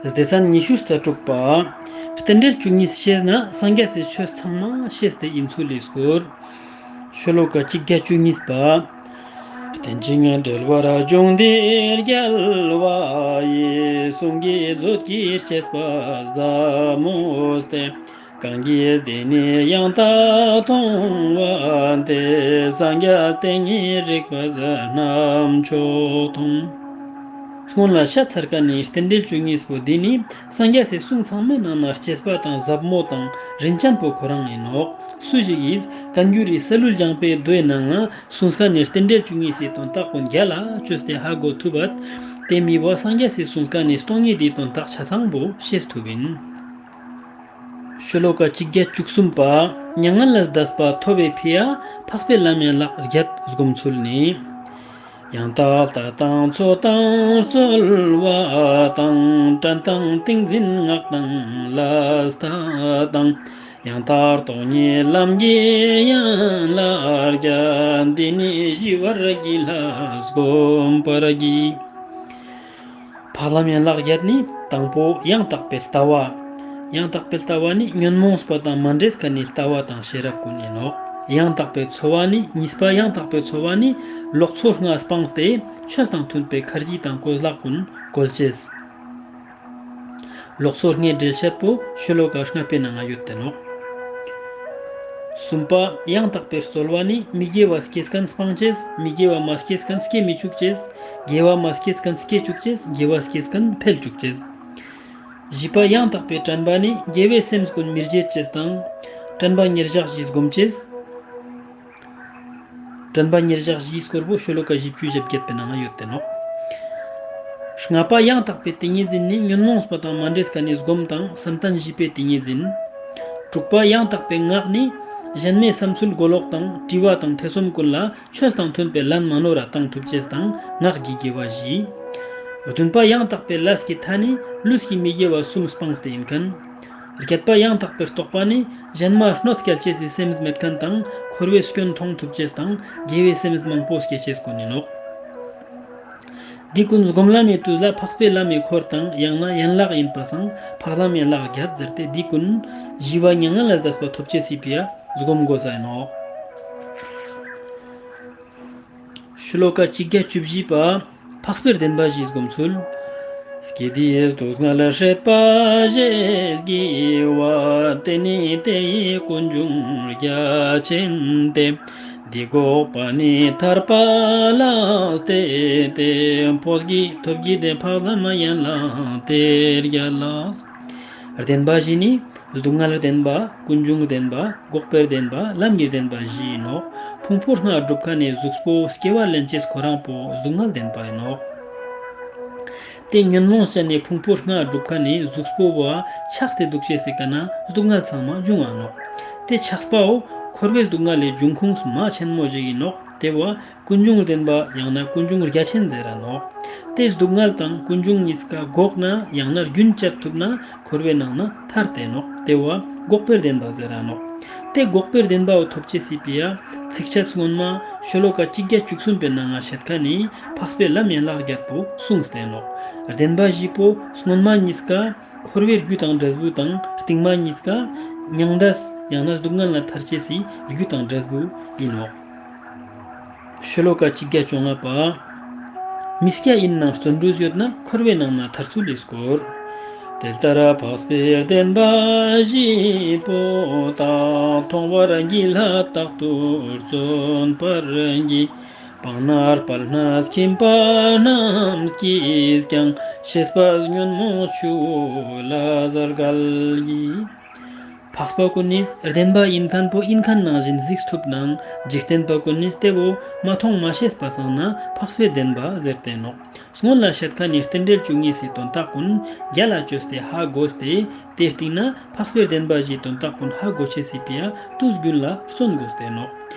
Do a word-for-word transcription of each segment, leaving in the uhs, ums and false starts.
སྡེ་ཚན་ཉི་ཤུ་རྩ་དྲུག་པ། རྟེན་འབྲེལ་བཅུ་གཉིས་ཤེས་ན་སངས་རྒྱས་སི་ཆོས་ཚང་མ་ཤེས་ཏེ་ཡིན་ཚུལ་ལས་སྐོར། ཤོ་ལོ་ཀ་གཅིག་བརྒྱ་བཅུ་གཉིས་པ། རྟེན་ཅིང་འབྲེལ་བར་འབྱུང་འདིར་རྒྱལ་བ་ཡི། གསུང་གི་མཛོད་ཀྱི་བཅས་པ་ཟབ་མོ་སྟེ། གང་གིས་འདི་ནི་ཡང་དག་མཐོང་བ་དེ། སངས་རྒྱས་བསྟན་ཉིད་རིག་པ་ཟབ་རྣམ་མཆོག་མཐོང་། སྔོན་ལ་བཤད་ཚར་ཁན་ནི་རྟེན་འབྲེལ་བཅུ་གཉིས་པོ་འདི་ནི་སངས་རྒྱས་སི་གསུང་ཚང་མའི་ནང་ན་གཅེས་པ་དང་ཟབ་མོ་དང་རིན་ཅན་པོ་ཁོ་རང་ཡིན་ནོག། སུ་ཞིག་གིས་བཀའ་འགྱུར་རི་སི་ལུ་ལྗང་པའི་མདོའི་ནང་ང་གསུངས་ཁན་ནི་རྟེན་འབྲེལ་བཅུ་གཉིས་སི་དོན་དག་ཀུན་རྒྱལ་ལ་བཅོས་ཏེ་ཧ་གོ་ཐུབ་པ། དེ་མི་བོ་སངས་རྒྱས་སི་གསུངས་ཁན་ནི་སྟོང་ཉིད་དེའི་དོན་དག་ཆ་ཚང་པོ་ཤེས་ཐུབ་ཡིན། ཤོ་ལོ་ཀ་གཅིག་བརྒྱ་བཅུ་གསུམ་པ། མྱ་ངན་ལས་འདས་པ་ཐོབ་པའི་ཕི་ཡ་འཕགས་པའི་ལམ་ཡན་ལག་བརྒྱད་སྒོམ་ཚུལ་ནི། ཡང་དག་ལྟ་དང་འཚོ་དང་རྩོལ་བ་དང་། དྲན་དང་ཏིང་འཛིན་སྔགས་དང་ལས་མཐའ་དང་། ཡང་དག་སྟོང་ཉིད་ལམ་གྱི་ཡན་ལག་བརྒྱད། འདི་ནི་ཞི་བར་གྱིས་ལྷ་བསྒོམ་པར་བགྱི། འཕགས་ལམ་ཡན་ལག་བརྒྱད་ནི་དང་པོ་ཡང་དག་པའི་ལྟ་བ། ཡང་དག་པའི་ལྟ་བ་ནི་ཉོན་མོངས་པ་དང་མ་འདྲེས་ཁན་ནི་ལྟ་བ་དང་ཤེས་རབ་ཀུན་ཡིན་ནོག། ཡང་དག་པའི་འཚོ་བ་ནི་གཉིས་པ་ཡང་དག་པའི་འཚོ་བ་ནི་ལོག་འཚོ་ལྔ་སྤངས་ཏེ་ཆོས་དང་མཐུན་པའི་ཁར་ཇི་དང་གོས་ལག་ཀུན་གོལ་ཅེས། ལོག་འཚོ་ལྔའི་འགྲེལ་བཤད་པོ་ཤོ་ལོ་ཀ་ལྔ་པའི་ནང་ང་ཡོད་དེ་ནོག། གསུམ་པ་ཡང་དག་པའི་རྩོལ་བ་ནི་མི་དགེ་བ་སྐྱེས་ཁན་སྤང་ཅེས། མི་དགེ་བ་མ་སྐྱེས་ཁན་སྐྱེ་མི་བཅུག་ཅེས། དགེ་བ་མ་སྐྱེས་ཁན་སྐྱེ་བཅུག་ཅེས། དགེ་བ་སྐྱེས་ཁན་འཕེལ་བཅུག་ཅེས། བཞི་པ་ཡང་དག་པའི་དྲན་པ་ནི་དགེ་བའི་སེམས་ཀུན་མི་བརྗེད་ཅེས་དང་། དྲན་པ་ཉེར་བཞག་བཞི་སྒོམ་ཅེས། དྲན་པ་ཉེར་བཞག་བཞིའི་སྐོར་པོ་ཤོ་ལོ་ཀ་བཞི་བཅུ་ཞེ་བརྒྱད་པའི་ནང་ཡོད་དེ་ནོག། ལྔ་པ་ཡང་དག་པའི་ཏིང་ངེ་འཛིན་ནི་ཉོན་མོངས་པ་དང་མ་འདྲེས་ཁན་ནི་སྒོམ་དང་བསམ་གཏན་བཞི་པའི་ཏིང་ངེ་འཛིན། དྲུག་པ་ཡང་དག་པའི་སྔགས་ནི་གཞན་མའི་བསམ་ཚུལ་གོ་ལོག་དང་དྲི་བ་དང་ཐེ་ཚོམ་ཀུན་ལ་ཆོས་དང་མཐུན་པའི་ལན་མ་ནོར་བ་བཏང་ཐུབ་ཅེས་དང་སྔགས་ཀྱི་དགེ་བ་བཞི། བདུན་པ་ཡང་དག་པའི་ལས་ཀྱི་མཐའ་ནི་ལུས་ཀྱི་མི་དགེ་བ་གསུམ་སྤངས་ཏེ་ཡིན་ཁན། བརྒྱད་པ་ཡང་དག་པའི་རྟོགས་པ་ནི་གཞན་མ་གནོད་སྐྱེལ་ཅེས་སི་སེམས་མེད་ཁན་དང་འཁོར་བའི་སྐྱོན་མཐོང་ཐུབ་ཅེས་དང་དགེ་བའི་སེམས་མང་པོ་སྐྱེ་ཅེས་ཀུན་ཡིན་ནོག། འདི་ཀུན་སྒོམ་ལམ་མི་དུས་ལ་འཕགས་པའི་ལམ་མི་འཁོར་དང་ཡང་ན་ཡན་ལག་ཡིན་པ་སང་འཕགས་ལམ་ཡན་ལག་བརྒྱད་ཟེར་ཏེ། འདི་ཀུན་ཞི་བ་མྱ་ངན་ལས་འདས་པ་ཐོབ་ཅེས་སི་ཕི་ཡ་སྒོམ་དགོས་ས་ཡིན་ནོག། ཤོ་ལོ་ཀ་གཅིག་བརྒྱ་བཅུ་བཞི་པ། འཕགས་པའི་བདེན་པ་བཞི་སྒོམ་ཚུལ། སྐྱེ་དེའི་སྡུག་བསྔལ་སྲེད་པ་ཞེས་བགྱི་བ། དེ་ནི་དེ་ཡི་ཀུན་འབྱུང་རྒྱ་ཆེན་ཏེ། འདི་འགོག་པ་ནི་ཐར་པ་ལགས་ཏེ། དེ་ཕོ་བགྱི་ཐོབ་བགྱི་དེ་འཕགས་ལམ་ཡན་ལག་དེ་རྒྱལ་ལགས། བདེན་པ་བཞི་ནི། སྡུག་བསྔལ་བདེན་པ། ཀུན་འབྱུང་བདེན་པ། འགོག་པའི་བདེན་པ། ལམ་གྱི་བདེན་པ་བཞི་ཡིན་ནོག། ཕུང་པོ་ལྔ་སྒྲུབ་ཁན་ནི་གཟུགས་པོ་སྐྱེ་བ་ལེན་ཅེས་ཁོ་རང་པོ་སྡུག་བསྔལ་བདེན་པ་ཡིན་ནོག། དེ་ཉོན་མོངས་ཅན་ནི་ཕུང་པོ་ལྔ་སྒྲུབ་ཁན་ནི་གཟུགས་པོ་བོ་ཆགས་ཏེ་འདུག་ཅེས་སི་ཀ་ན་སྡུག་བསྔལ་ཚང་མ་འབྱུང་བ་ནོག། དེ་ཆགས་པའོ་འཁོར་བའི་སྡུག་བསྔལ་ལས་འབྱུང་ཁུངས་མ་ཆེན་མོ་ཞིག་ཡིན་ནོག། དེ་བོ་ཀུན་འབྱུང་བདེན་པ་ཡང་ན་ཀུན་འབྱུང་རྒྱ་ཆེན་ཟེར་ར་ནོག། དེ་སྡུག་བསྔལ་དང་ཀུན་འབྱུང་གཉིས་ཀ་འགོག་ན་ཡང་ན་རྒྱུན་བཅད་ཐུབ་ན་འཁོར་བའི་ནང་ན་ཐར་ཏེ་ནོག། དེ་བོ་འགོག་པའི་བདེན་པ་ཟེར་ར་ནོག། དེ་འགོག་པའི་བདེན་པ་བོ་ཐོབ་ཅེས་སི་ཕི་ཡ་ཚིགས་བཅད་སྔོན་མ་ཤོ་ལོ་ཀ་གཅིག་བརྒྱ་བཅུ་གསུམ་པའི་ནང་ང་བཤད་ཁན་ནི་འཕགས་པའི་ལམ་ཡན་ལག་བརྒྱད་པོ་གསུངས་ཏེ་ནོག། བདེན་པ་བཞི་པོ་སྔོན་མ་གཉིས་ཀ་འཁོར་བའི་རྒྱུ་དང་འབྲས་བུ་དང་། རྟིང་མ་གཉིས་ཀ་མྱང་འདས་ཡང་ན་སྡུག་བསྔལ་ལ་ཐར་ཅེས་སི་རྒྱུ་དང་འབྲས་བུ་ཡིན་ནོག། ཤོ་ལོ་ཀ་གཅིག་བརྒྱ་བཅོ་ལྔ་པ། མི་སྐྱ་ཡིན་ནའང་བརྩོན་འགྲུས་ཡོད་ན། འཁོར་བའི་ནང་ན་ཐར་ཚུལ་ལས་སྐོར། དེ་ལྟར་འཕགས་པའི་བདེན་པ་བཞི་པོ་དག། མཐོང་བར་བགྱིས་ལ་རྟག་ཏུ་བརྩོན་པར་བགྱི། སྤང་ནས་སྤར་ནས་ཁྱིམ་པ་རྣམས་ཀྱིས་ཀྱང་། ཤེས་པས་ཉོན་མོངས་ཆུ་བོ་ལས་བརྒལ་གྱི། འཕགས་པ་ཀུན་ནི་བདེན་པ་ཡིན་ཁན་པོ་ཡིན་ཁན་ནང་བཞིན་གཟིགས་ཐུབ་ནའང་འཇིག་རྟེན་པ་ཀུན་ནི་དེ་བོ་མ་མཐོང་མ་ཤེས་པ་སང་ན་འཕགས་པའི་བདེན་པ་ཟེར་ཏེ་ནོག། སྔོན་ལ་བཤད་ཁན་ནི་རྟེན་འབྲེལ་བཅུ་གཉིས་སི་དོན་དག་ཀུན་རྒྱལ་ལ་བཅོས་ཏེ་ཧ་གོ་སྟེ། དེའི་རྟིང་ན་འཕགས་པའི་བདེན་པ་བཞིའི་དོན་དག་ཀུན་ཧ་གོ་ཅེས་སི་ཕི་ཡ་དུས་རྒྱུན་ལ་བརྩོན་དགོས་ཏེ་ནོག།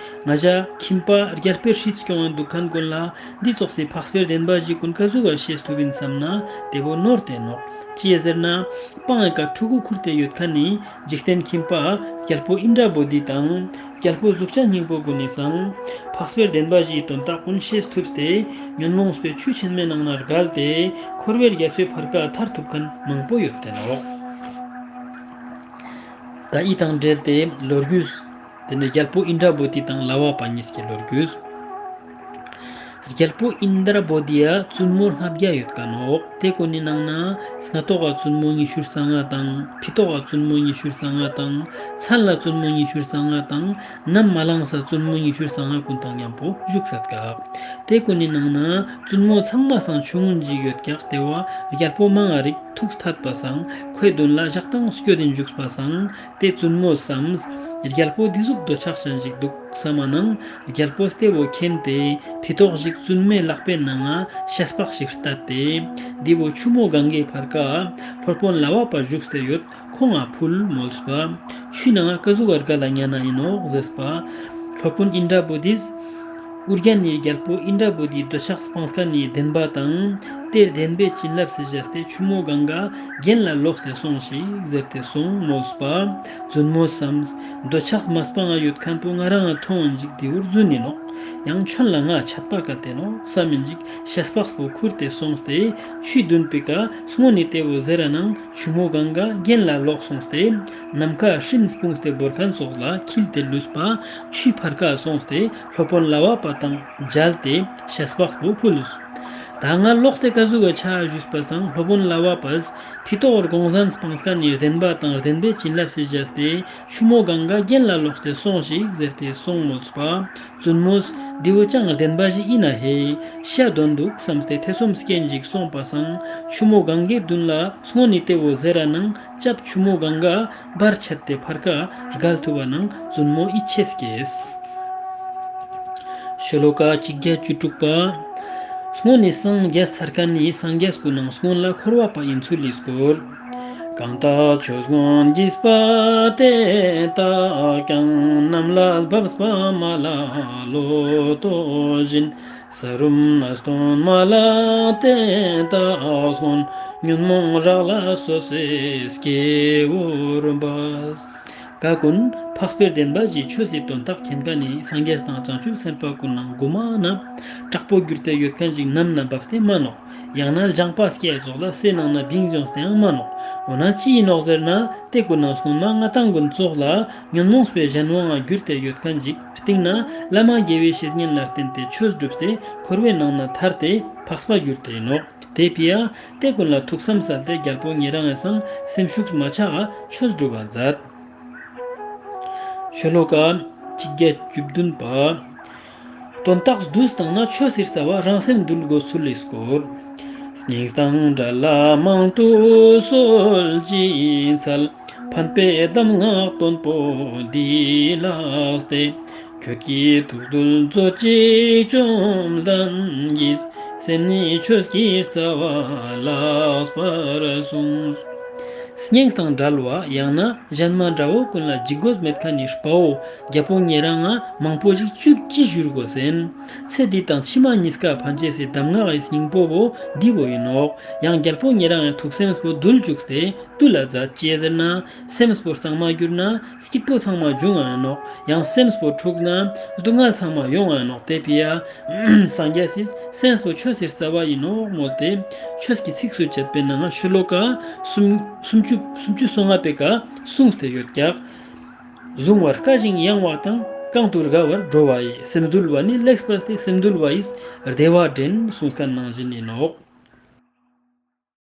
ང་ཞ་ཁྱིམ་པ་རྒྱལ་པོའི་སྲིད་སྐྱོང་བ་འདུག་ཁན་ཀུན་ལ་འདི་ཙོགས་སི་འཕགས་པའི་བདེན་པ་བཞི་ཀུན་ཀ་ཟུག་ག་ཤེས་ཐུབ་ཡིན་བསམ་ན་དེ་བོ་ནོར་ཏེ་ནོག། ཅི་ཡ་ཟེར་ན། སྤང་ངི་ཀ་ཕྲུ་གུ་ཁུར་ཏེ་ཡོད་མཁན་ནི་འཇིག་རྟེན་ཁྱིམ་པ་རྒྱལ་པོ་ཨིནྡྲ་བོ་དྷི་དང་། རྒྱལ་པོ་གཟུགས་ཅན་སྙིང་པོ་ཀུན་ནི་སང་། འཕགས་པའི་བདེན་པ་བཞིའི་དོན་དག་ཀུན་ཤེས་ཐུབ་སྟེ། ཉོན་མོངས་པའི་ཆུ་ཆེན་མོའི་ནང་ན་བརྒལ་ཏེ། འཁོར་བའི་རྒྱ་མཚོའི་ཕར་ཀ་ཐར་ཐུབ་མཁན་མང་པོ་ཡོད་དེ་ནོག་ད་ཨི་དང་འབྲེལ་ཏེ་ལོ་རྒྱུས། དེ་ནས་རྒྱལ་པོ་ཨིནྡྲ་བོ་དྷི་དང་ལ་བ་པ་གཉིས་ཀྱི་ལོ་རྒྱུས། རྒྱལ་པོ་ཨིནྡྲ་བོ་དྷི་ཡ་བཙུན་མོ་ལྔ་བརྒྱ་ཡོད་ཀ་ནོག་དེ་ཀུན་ནི་ནང་ན་སྔ་ཐོག་ག་བཙུན་མོ་ཉི་ཤུ་རྩ་ལྔ་དང་། ཕི་ཐོག་ག་བཙུན་མོ་ཉི་ཤུ་རྩ་ལྔ་དང་། མཚན་ལ་བཙུན་མོ་ཉི་ཤུ་རྩ་ལྔ་དང་། ནམ་མ་ལངས་ས་བཙུན་མོ་ཉི་ཤུ་རྩ་ལྔ་ཀུན་དང་མཉམ་པོ་བཞུགས་སད་ཀ་དེ་ཀུན་ནི་ནང་ན་བཙུན་མོ་ཚང་མ་སང་ཆུང་ངུན་ཞིག་ཡོད་ཀྱག་དེ་བ་རྒྱལ་པོ་མང་ང་རིག་ཐུགས་ཐད་པ་སང་ཁོའི་མདུན་ལ་ཞག་དང་སྐྱོད་དེ་འཇུག་པ་སང་། དེ་བཙུན་མོ་བསམས། རྒྱལ་པོ་འདི་ཟུག་འདོད་ཆགས་ཅན་ཞིག་འདུག་བསམ་མ་ནང་། རྒྱལ་པོ་སྟེ་བོ་མཁྱེན་ཏེ་ཕི་ཐོག་ཞིག་བཙུན་མོའི་ལག་པའི་ནང་ང་ཤ་སྤགས་ཤིག་བཏད་དེ། འདི་བོ་ཆུ་མོ་གངྒཱའི་ཕར་ཀ་སློབ་དཔོན་ལ་བ་པ་བཞུགས་ཏེ་ཡོད། ཁོང་ང་ཕུལ་མོལས་པ། ཆུའི་ནང་ང་ཀ་ཟུག་ག་བརྒལ་ལ་ཉན་ན་ཡིན་ནོག་ཟེརས་པ། སློབ་དཔོན་ཨིནྡྲ་བོ་དྷིས། ཨུ་རྒྱན་ནི་རྒྱལ་པོ་ཨིནྡྲ་བོ་དྷིའི་འདོད་ཆགས་སྤངས་མཁན་ནི་བདེན་པ་དང་། དེར་བདེན་པའི་བྱིན་རླབས་སུ་བཞག་སྟེ་ཆུ་མོ་གངྒཱ་རྒྱན་ལ་ལོག་སྟེ་སོང་ཞིག་ཟེར་ཏེ་སོང་མོལས་པ། བཙུན་མོ་བསམས། འདོད་ཆགས་མ་སྤངས་ང་ཡོད་མཁན་པོ་ང་རང་ང་མཐོང་ཡིན་ཅིག་དེ་བོར་རྫུན་ཡིན་ནོག་ཡང་ཁྱོད་ལ་ང་ཆད་པ་གལ་ཏེ་ནོག་བསམ་ཡིན་ཅིག་ཤ་སྤགས་པོ་ཁུར་ཏེ་སོང་སྟེ་ཆུའི་མདུན་པའི་ཀ་སྔོན་ནི་དེ་བོ་ཟེར་ར་ནང་། ཆུ་མོ་གངྒཱ་རྒྱན་ལ་ལོག་སོང་སྟེ། ནམ་མཁའ་སྤྲིན་སྤུངས་ཏེ་བོར་མཁན་ཙོགས་ལ་འཁྱིལ་ཏེ་ལུས་པ། ཆུའི་ཕར་ཀ་སོང་སྟེ་སློབ་དཔོན་ལ་བ་པ་དང་མཇལ་ཏེ་ཤ་སྤགས་པོ་ཕུལ། ད་ང་ལོག་སྟེ་ཀ་ཟུག་གི་ཆ་ཞུས་པ་སང་སློབ་དཔོན་ལ་བ་པས་ཕི་ཐོག་དགོངས་ཟན་སྤངས་མཁན་ནི་བདེན་པ་དང་བདེན་པའི་བྱིན་རླབས་སུ་བཞག་སྟེ་ཆུ་མོ་གངྒཱ་རྒྱན་ལ་ལོག་སྟེ་སོང་ཞིག་ཟེར་ཏེ་སོང་མོལས་པ། བཙུན་མོས། འདི་བོ་ཅང་བདེན་པ་ཞིག་ཡིན་ན་ཧེ། ཤ་དོན་འདུག་བསམས་ཏེ་ཐེ་ཚོམ་སྐྱེན་ཞིག་སོང་པ་སང་། ཆུ་མོ་གངྒཱའི་མདུན་ལ་སྔོན་ནི་དེ་བོ་ཟེར་ར་ནང་། ལྕགས་ཆུ་མོ་གངྒཱ་བར་ཆད་དེ་ཕར་ཀ་བརྒལ་ཐུབ་པ་ནང་བཙུན་མོ་ཡིད་ཆེས་སྐྱེས། ཤོ་ལོ་ཀ་གཅིག་བརྒྱ་བཅུ་དྲུག་པ། སྔོན་ནི་སངས་རྒྱས་ཚར་མཁན་ནི་སངས་རྒྱས་ཀུན་ནང་སྔོན་ལ་འཁོར་བ་པ་ཡིན་ཚུལ་ལས་སྐོར། གང་དག་ཆོས་མངོན་བགྱིས་པ་དེ་དག་ཀྱང་། ནམ་ལ་བབས་པ་མ་ལ་ལོ་ལྟོ་བཞིན། ས་རུམ་ན་སྟོན་མ་ལ་དེ་དག་སྔོན། ཉོན་མོངས་རག་ལ་སོ་སོའི་སྐྱེ་བོར་འབད། ག་ཀུན་འཕགས་པའི་བདེན་པ་བཞིའི་ཆོས་སི་དོན་དག་མཁྱེན་མཁན་ནི་སངས་རྒྱས་དང་བྱང་ཆུབ་སེམས་དཔའ་ཀུན་ནང་གོ་མ་ན་དྲག་པོ་གྱུར་ཏེ་ཡོད་མཁན་ཞིག་ནམ་ན་བབས་ཏེ་མ་ནོག་ཡང་ན་ལྗང་པ་སྐྱེས་ཙོགས་ལ་སའི་ནང་ན་བིང་ཡོངས་ཏེ་ཡང་མ་ནོག་འོ་ན་ཅི་ཡིན་ནོག་ཟེར་ན། དེ་ཀུན་ནང་སྔོན་མ་ང་དང་ཀུན་ཙོགས་ལ་ཉོན་མོངས་པའི་གཞན་དབང་ང་གྱུར་ཏེ་ཡོད་མཁན་ཞིག་སྟེང་ན་བླ་མ་དགེ་བའི་བཤེས་གཉེན་ལ་བརྟེན་ཏེ་ཆོས་བསྒྲུབས་ཏེ་འཁོར་བའི་ནང་ན་ཐར་ཏེ་འཕགས་པ་གྱུར་ཏེ་ཡིན་ནོག་དེ་ཕི་ཡ་དེ་ཀུན་ལ་ཐུགས་བསམ་གསལ་ཏེ་རྒྱལ་པོ་ཉེ་རང་ངི་སང་སེམས་ཤུགས་མ་ཆག་ག་ཆོས་སྒྲུབ་པ་མཛད། ཤོ་ལོ་ཀ་གཅིག་བརྒྱ་བཅུ་བདུན་པ། དོན་དག་བསྡུས་བཏང་ན་ཆོས་སི་རྩ་བ་རང་སེམས་འདུལ་དགོས་ཚུལ་ལས་སྐོར། སྙིང་དང་འབྲེལ་ལ་མང་དུ་གསོལ་ཅི་འཚལ། ཕན་པའི་གདམས་ངག་དོན་པོ་འདི་ལགས་ཏེ། ཁྱོད་ཀྱི་ཐུགས་རྡུལ་མཛོད་ཅིག་བཅོམ་ལྡན་གྱིས། སེམས་ནི་ཆོས་ཀྱི་རྩ་བ་ལགས་པར་གསུངས། སྙིང་དང་འབྲེལ་བ་ཡང་ན་གཞན་མ་འདྲ་བོ་ཀུན་ལ་འཇིགས་དགོས་མེད་མཁན་ནི་དཔའ་བོ་རྒྱལ་པོ་ཉེ་རང་ང་མང་པོ་ཞིག་བཅུག་ཅི་ཞུ་དགོས་ཟེར། ཚེ་འདི་དང་ཕྱི་མ་གཉིས་ཀ་ཕན་ཆེས་སི་གདམས་ངག་གི་སྙིང་པོ་བོ་འདི་བོ་ཡིན་ནོག་ཡང་རྒྱལ་པོ་ཉེ་རང་ངི་ཐུགས་སེམས་པོ་འདུལ་བཅུག་སྟེ་འདུལ་ལ་མཛད་ཅེས་ཟེར་ན། སེམས་པོ་གཙང་མ་གྱུར་ན་སྐྱིད་པོ་ཚང་མ་འབྱུང་ང་ཡིན་ནོག་ཡང་སེམས་པོ་འཁྲུགས་ན་སྡུག་བསྔལ་ཚང་མ་ཡོང་ང་ཡིན་ནོག་དེ་ཕི་ཡ། སངས་རྒྱས་སི་སེམས་པོ་ཆོས་སི་རྩ་བ་ཡིན་ནོག་མོལ་ཏེ། ཆོས་ཀྱི་ཚིགས་སུ་བཅད་པའི་ནང་ང་ཤོ་ལོ་ཀ་སུམ་སུམ་ཅུ་སུམ་ཅུ་སོ་ལྔ་པའི་ཀ་གསུངས་ཏེ་ཡོད་ཀྱག་གཟུང་བར་དཀའ་ཞིང་ཡང་བ་དང་། གང་དུ་དགའ་བར་འགྲོ་བ་ཡི། སེམས་འདུལ་བ་ནི་ལེགས་པ་སྟེ། སེམས་འདུལ་བ་ཡིས་བདེ་བ་འདྲེན། གསུངས་མཁན་ནང་བཞིན་ཡིན་ནོག